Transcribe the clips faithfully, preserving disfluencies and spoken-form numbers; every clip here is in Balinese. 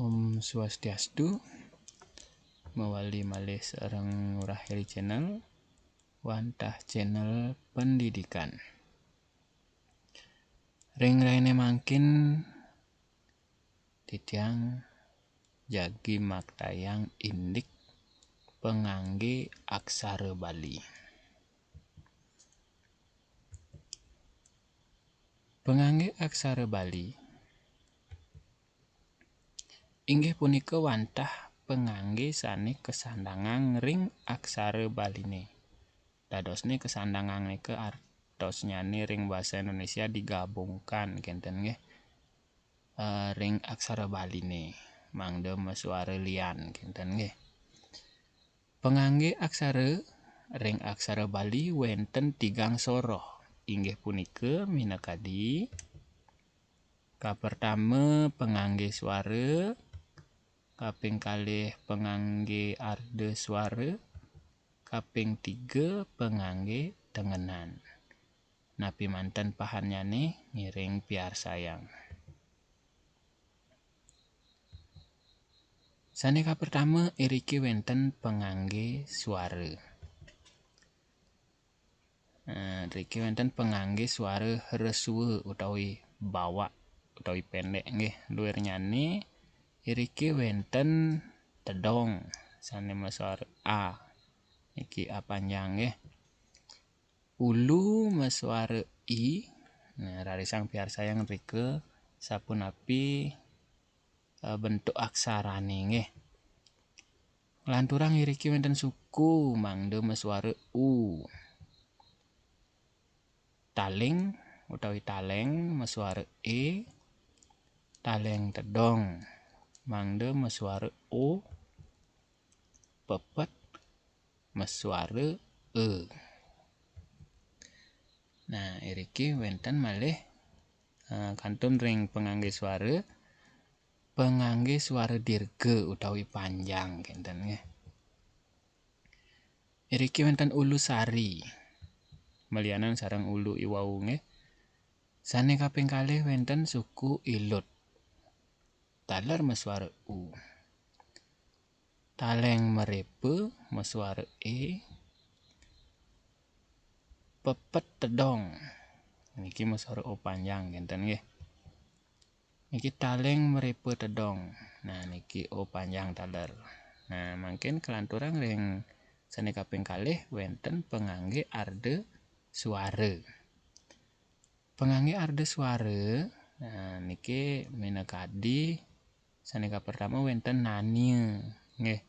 Om Swastiastu, mawali malih sareng Ngurah Heri Channel, wantah channel pendidikan. Ring rahina mangkin titiang jagi maktayang indik pangangge aksara Bali. Pangangge aksara Bali inggih punika wantah pangangge sane kasandangang ring aksara Baline. Dadosne kasandangang nika artosnyane ring basa Indonesia digabungkan, kenten nggih. Eh, ring aksara Baline, mangda masuara lian, kenten nggih. Pangangge aksara ring aksara Bali wenten tigang soroh, inggih punika minakadi, kapertama pangangge suara, kaping kalih pangangge arda suara, kaping tiga pangangge tengenan. Napi manten pahannyane ngiring piarsayang. Sane kapertama, iriki wenten pangangge suara. Nah, iriki wenten pangangge suara hreswa utawi bawak utawi pendek nggih. Luirnyane iriki wenten tedong sane masuara a. Niki a panjang nggih. Ulu masuara i. Nah, rarisang piarsayang rika sapunapi, eh, bentuk aksarane nggih. Nglanturang iriki wenten suku mangda masuara u. Taling utawi taleng masuara e. Taleng tedong mangda masuara o. Pepet masuara e. Nah, iriki wenten malih, eh, kantun ring pangangge suara, pangangge suara dirga utawi panjang, kenten nggih. Iriki wenten ulu sari, malianan sareng ulu iwau nggih. Sane kaping kalih wenten suku ilut. Taler masuara u. Taleng merepa masuara e. Pepet tedong. Niki masuara o panjang, kenten nggih. Niki taleng merepa tedong. Nah, niki o panjang taler. Nah, mangkin kalanturang ring sane kaping kalih wenten pangangge arda suara. Pangangge arda suara, nah, niki minakadi sane kapertama wenten nania, nggih,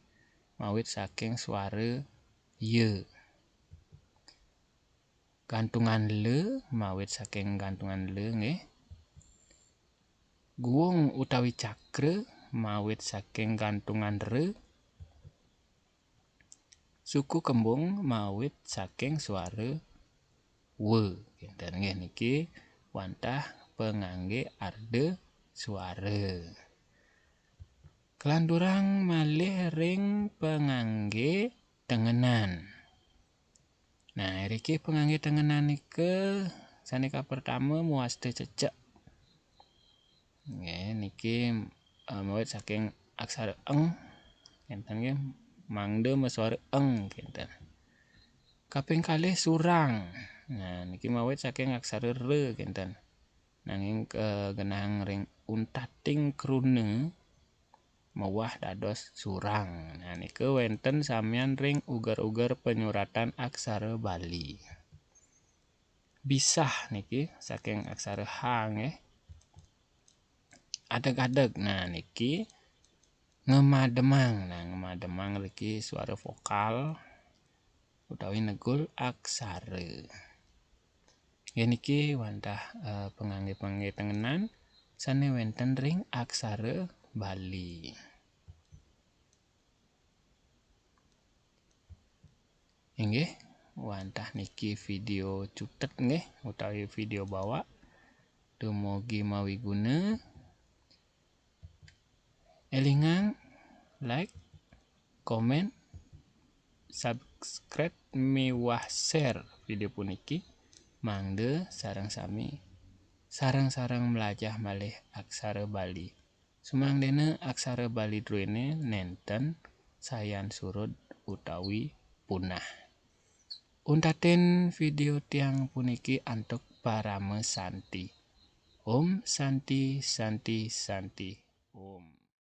mawit saking suara ya. Gantungan la, mawit saking gantungan la, nggih. Guung utawi cakra, mawit saking gantungan ra. Suku kembung mawit saking suara wa. Kenten nggih, niki wantah pangangge arda suara. Kalanturang malih ring pangangge tengenan. Nah, iriki pangangge tengenan nika sane kapertama mawasta cecek. Nggih, niki, eh, mawit saking aksara eng, kenten nggih, mangda masuara eng, kenten. Kaping kalih surang. Nah, niki mawit saking aksara ra, kenten. Nanging, eh, kagenahang ring untating kruna mawah dados surang. Nah, nika wenten samian ring uger-uger panyuratan aksara Bali. Bisah niki saking aksara ha nggih. Adeg-adeg. Nah, niki ngamademang. Nah, ngamademang niki suara vokal utawi negul aksara. Nggih, niki wantah, eh, pangangge-pangangge tengenan sane wenten ring aksara Bali. Inggih, wantah niki video cutet nggih, utawi video bawak. Dumugi mawiguna. Elingang like, komen, subscribe, miwah share video puniki, mangda sareng sami sareng-sareng mlajah malih aksara Bali. Sumangdene aksara Bali druene nenten sayan surud utawi punah. Untatin video tiang puniki antuk parama santi. Om Santi, Santi, Santi. Om.